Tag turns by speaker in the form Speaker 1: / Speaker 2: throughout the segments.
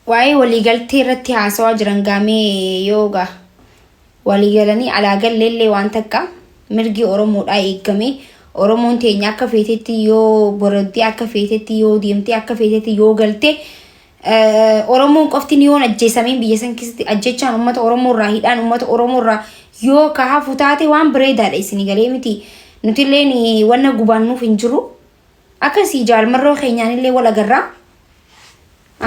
Speaker 1: Waa'ee waliigaltee irratti haasawaa jiran gaamee yoo gaa waliigalanii alaa galleellee waan takka mirgi Oromoodhaa eegamee Oromoon teenya akka feetetti yoo boroddi akka feetetti yoo deemte akka feetetti yoo galte Oromoon qofti ni yoon ajjeesameen biyya san keessatti ajjechaan uummata Oromoo irraa hidhaan uummata Oromoo irraa yoo ka hafu taate waan bareedaadha isin galee miti nutilleen wanna gubaannuuf hin jiru. Akkasii jaal marroo keenyaanillee wal agarraa.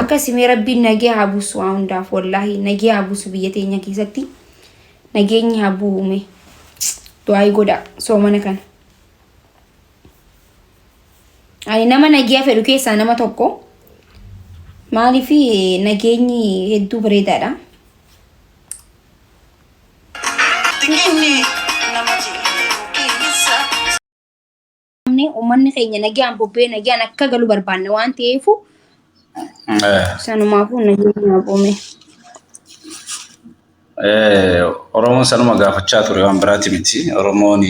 Speaker 1: Akkasii mee rabbiin nagee haa buusu waa hundaaf wallaahi nagee haa buusu biyya teenya keessatti nageenyi haa bu'u mee du'aayii godhaa soomana kana. Ani nama nagiyaa fedhu keessaa nama tokko maaliif nageenyi hedduu bareedaadha. Namni uummanni keenya nagaan bobbee nagaan akka galu barbaanna waan ta'eefu sanumaafuu nageenya haa buume.
Speaker 2: Oromoon sanuma gaafachaa ture waan biraati miti. Oromoon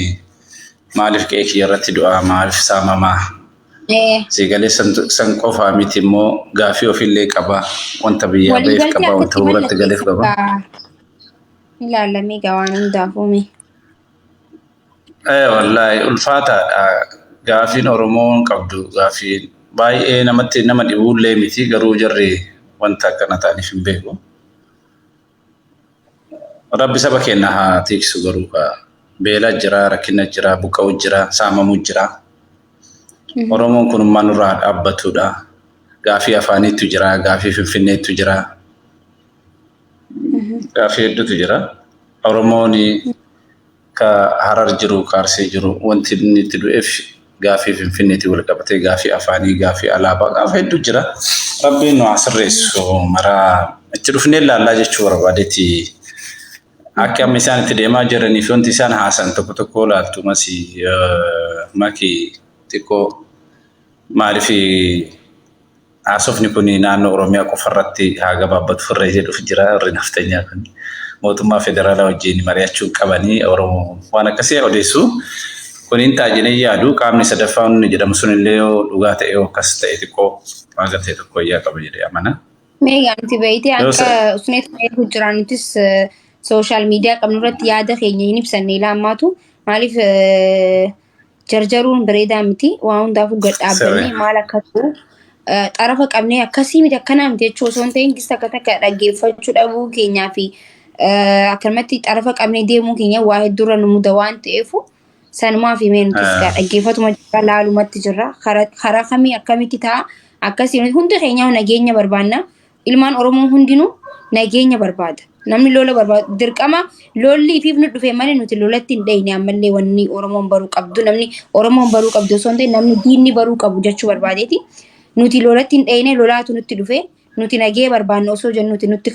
Speaker 2: maaliif qe'ee kiyya irratti du'aa maaliif saamamaa? Sii galee san qofaa miti immoo gaafii ofiillee qaba. Wanta biyyaa ba'eef
Speaker 1: Waliigaltee
Speaker 2: qaba, wanta
Speaker 1: akkatti
Speaker 2: biratti galeef
Speaker 1: mallatteessan
Speaker 2: qaba.
Speaker 1: gaa ilaalamee gaa waan hundaafuu mee.
Speaker 2: Ee wallaahi ulfaataadha. Gaafiin Oromoon qabdu gaafii baay'ee namatti nama dhibuullee miti garuu jarri wanta akkana ta'aniif hin beeku. Rabbi saba keenya haa tiksu garuu kaa beela jira, rakkina jira, buqqa'u jira, saamamu jira. Oromoon kunummaa nurraa haa dhaabbatudha. Gaafii afaaniitu jira, gaafii finfinneetu jira, gaafii hedduutu jira. Oromoon ka Harar jiru, ka Arsii jiru wanti inni itti du'eef gaafii Finfinneetiin wal qabatee gaafii afaanii, gaafii alaabaa, gaafa hedduu jira. Rabbiin nu haa sirreessu maraa itti dhufnee ilaallaa jechuu barbaadeeti. Akka amma isaan itti deemaa jiranii fi wanti isaan haasan tokko tokko ilaaltu masii maki xiqqoo maaliif Haasofni kun naannoo Oromiyaa qofa irratti haa gabaabbatu firree jedhuuf jira warri naftanyaa kun. Mootummaa federaalaa wajjin mari'achuu qabanii Oromoo waan akkasii odeessu. Kun hin ta'a jedhee yaadu qaamni sadaffaa inni jedhamu sun illee yoo dhugaa ta'e yoo akkas ta'e xiqqoo waan ta'e tokko wayyaa qaba jedhee amana.
Speaker 1: Mee egaa nuti beeytee
Speaker 2: Yoo
Speaker 1: akka usneet eeguu jiraan nutis sooshaal miidiyaa qabnu irratti yaada keenya hin ibsanne ilaa ammaatu maaliif jarjaruun bareedaa miti. Waa hundaafuu gad dhaabbannee maal akka ta'u xarafa qabnee akkasii miti akkanaa miti jechuu osoo hin ta'in gis takka takka dhaggeeffachuu dhabuu keenyaa fi akkanumatti xarafa qabnee deemuu keenya waa hedduurra nu muda waan ta'eefu sanumaaf himee nutis gaa dhaggeeffatuma jirra laalumatti jirra karaa kamii akkamitti ta'a akkasii hundi keenyaa nageenya barbaanna. Ilmaan Oromoo hundinuu nageenya barbaada. Namni lola barbaadu dirqama lolli ifiif nu dhufe malee nuti lolatti hin dhayne ammallee wanni Oromoon baruu qabdu namni Oromoon baruu qabdu osoo hin ta'in namni diinni baruu qabu jechuu barbaadeeti. Nuti lolatti hin dhayne lolaatu nutti dhufe nuti nagee barbaanna osoo jennuti nutti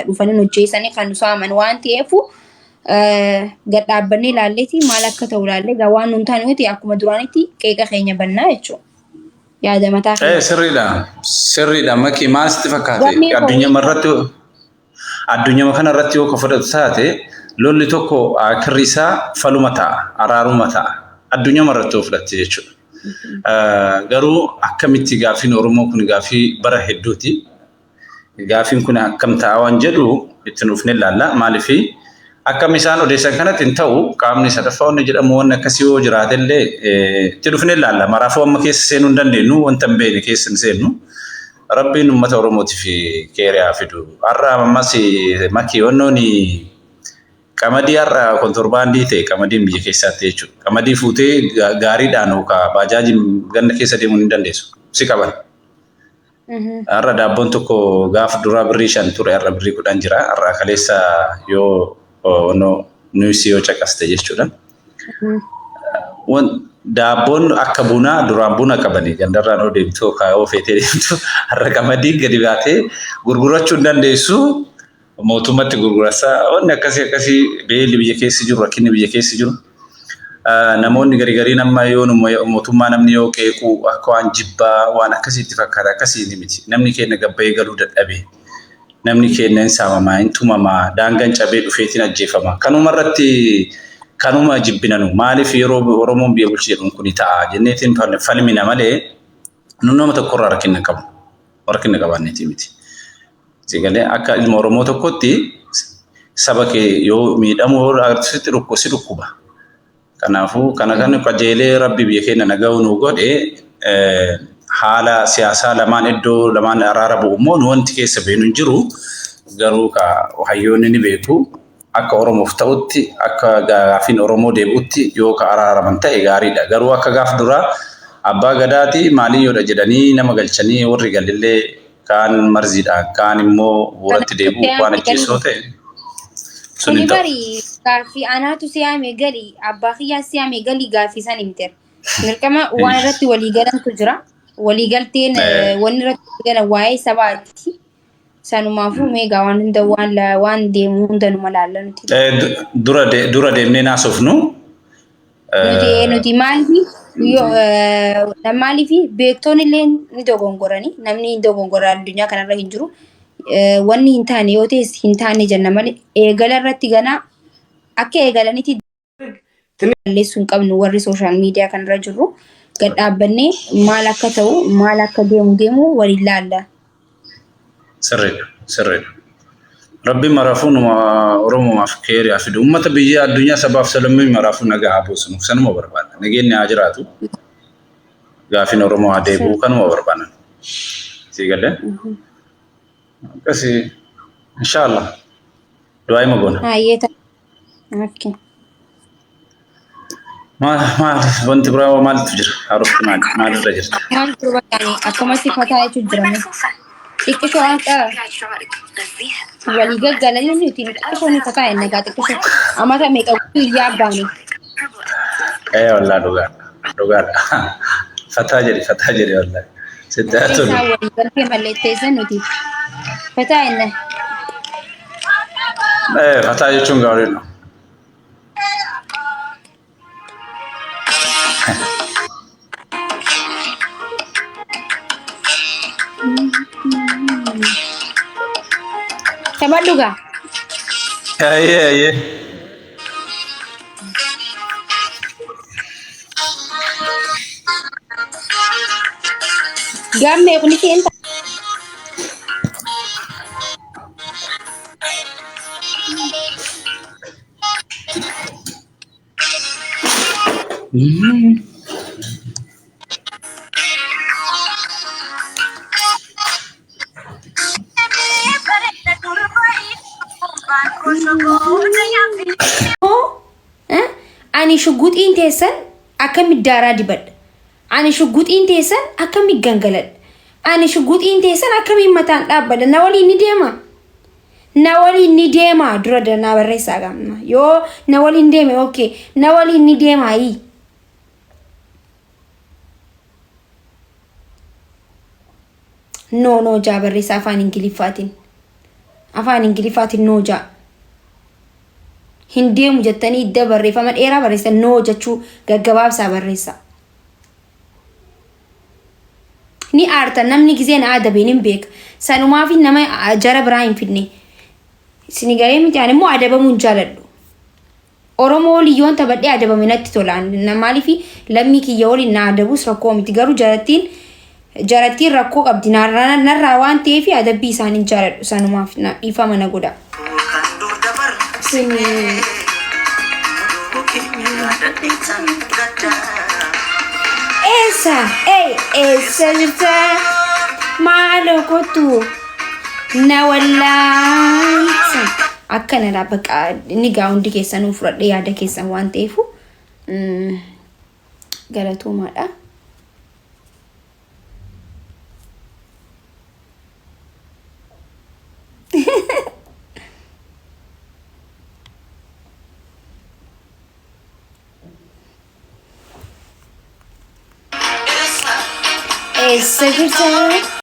Speaker 1: dhufanii nu jeesanii kan nu saaman waan ta'eefu gad dhaabbannee ilaalleeti maal akka ta'u ilaallee gaa waan nun taane nuti akkuma duraanitti qeeqa keenya bannaa jechuudha. Yaada mataa
Speaker 2: Ee
Speaker 1: kiyya.
Speaker 2: sirriidha. Sirriidha. Makii maal sitti fakkaate?
Speaker 1: Gammee koo
Speaker 2: Addunyaa
Speaker 1: welcome.
Speaker 2: irratti addunyaa kana irratti yoo ka fudhatu taate lolli tokko akirri isaa faluma ta'a, araaruma ta'a. Addunyaa irratti yoo fudhatte jechuudha. Garuu akkamitti gaaffiin Oromoo kun gaaffii bara hedduuti. Gaaffiin kun akkam ta'a waan jedhu itti nuufne ilaalla. Maaliif akkam isaan odeessan kanatti hin ta'u qaamni sadaffaa wanni jedhamu wanni akkasii yoo jiraate illee itti dhufne ilaalla. Maraafuu amma keessa seenuu hin dandeenyu wanta hin beekne keessa hin seennu. Rabbiin uummata Oromootiif keeree haa fidu. Har'a ammas makii wannoon qamadii har'a kontorbaandii ta'e qamadiin biyya keessaatti jechuudha. Qamadii fuutee gaariidhaan yookaan baajaajiin ganda keessa deemuu hin dandeessu. Si qaban. Har'a daabboon tokko gaafa duraa birrii 5 ture har'a birrii 10 jira. Har'a kaleessa yoo no niwusii yoo caqaste jechuudha. Daabboon akka bunaa duraan buna qabanii gandarraan yoo deemtu yookaan yoo feetee deemtu har'a qamadii gadi baatee gurgurachuu hin dandeessu. Mootummatti gurgurasa. Wanni akkasii akkasii beelli biyya keessa jiru rakkinni biyya keessa jiru. Namoonni gari gariin amma yoo mootummaa namni yoo qeequ akka waan jibbaa waan akkasii itti fakkaata akkasii miti. Namni keenya gabbayee galuu dadhabe. Namni keenya hin saamamaa, hin tumamaa, daangaan cabee dhufeetiin ajjeefama. Kanuma irratti kanuma jibbinanu maaliif yeroo Oromoon biyya bulchi jedhuun kuni ta'a jenneetiin falmina malee nu nama tokkorraa rakkina hin qabnu. Rakkina qabaanneetii miti. Si galee akka ilma Oromoo tokkotti saba kee yoo miidhamu yoo agarsiisutti si dhukkuba. Kanaafuu kana kan qajeelee Rabbi biyya keenya nagaa nu godhe, haala siyaasaa lamaan iddoo lamaan araara bu'u immoo nu wanti keessa beenu hin jiru. Garuu ka hayyoonni ni beeku. Akka Oromoof ta'utti, akka gaafiin Oromoo deebi'utti yoo ka araaraman ta'e gaariidha. Garuu akka gaaf duraa abbaa gadaati maaliin jedhanii nama galchanii warri galillee kaan marziidhaan kaan immoo bu'uuratti deebi'u waan ajjeesoo ta'e sun
Speaker 1: Kuni
Speaker 2: hin ta'u.
Speaker 1: bari gaaffii anaatu si yaame gali, abbaa kiyyaa si yaame gali, gaaffii san himteera. Dirqama waan irratti walii galantu jira. Walii galteen wanni irratti walii galan waa'ee sabaati. Sanumaafuu meegaa waan hunda waan deemu hunda numa laalla nuti.
Speaker 2: Dura deemnee naasofnu.
Speaker 1: Nuti maaliif yoo maaliif beektoonni illee ni dogongorani, namni hin dogongora, addunyaa kanarra hin jiru. Wanni hin taane yoo ta'es hin taane jenna malee eegala irratti ganaa akka eegalanitti balleessuu hin qabnu. Warri social media kanarra jirru gad dhaabbannee maal akka ta'u, maal akka deemu deemu waliin laalla.
Speaker 2: Sirriidha, sirriidha. Rabbiin maraafuu numa Oromomaaf keeriyaa fidu. Uummata biyya addunyaa sabaaf sablammii maraafuu nagaa haa buusu. Nuuf sanuma barbaada. Nageenyi haa jiraatu. Gaafiin Oromoo haa deebi'u, kanuma barbaadan. Sii galee? Akkasii. Inshaallah. Du'aa hima goona.
Speaker 1: Hayyee ta'a. Okay.
Speaker 2: Maal maal, wanti biraa maaltu jira? Haarofti maali? Maalirra jirta?
Speaker 1: Maal turba taane akkamatti fataa jechuun jirame. Xiqqishoo akka walii gaggalanii nuti xiqqishoo ni fataa hin nagaa xiqqishoo amata meeqa guyyaa baane.
Speaker 2: Ee wallaa, dhugaadha. Dhugaadha. Fataa jedhi, fataa jedhi wallaa. Sitti haa tolu.
Speaker 1: Isaa walii galtee mallatteessan nuti fataa hin.
Speaker 2: Ee, fataa jechuun gaariidha.
Speaker 1: Taphadhu gaa.
Speaker 2: Ayyee, ayyee.
Speaker 1: Gammee kun isheen. Ani shugguxiin teessan akkamitti daaraa dibadha? Ani shugguxiin teessan akkamitti gangaladha? Ani shugguxiin teessan akkamiin mataan dhaabbadha? Na waliin ni deema? Na waliin ni deema? Dura naa barreessaa gaamna. Yoo na waliin deeme, okay. Na waliin ni deema ayi. No, no jaa barreessaa afaan Ingiliffaatiin. Afaan Ingiliffaatiin no jaa. Hin deemu jettanii idda barreeffama dheeraa barreessan, no jechuu gaggabaabsaa barreessaa. Ni aarta namni gizee na adabeen hin beeka. Sanumaaf nama jara biraa hin fidne. Isin garee miti, ani immoo adabamuu hin jaaladhu. Oromoo waliin yoon taphadhee adabame natti tola. Maaliif lammii kiyya waliin na adabus rakkoo miti. Garuu jarattiin rakkoo qabdi narraa waan ta'eef adabbii isaan hin jaaladhu. Sanumaaf na dhiifama na godha.
Speaker 3: Kan dur dabarsine mudoo keenya yaadadheetan gadda.
Speaker 1: Eessa? Ei, eessa jirta? Maaloo kottu na wallaansa. Akkanadha bakka inni gaa hundi keessanuu fudhadhee yaada keessan waan ta'eefu galatoomaadha. Eessa jirta?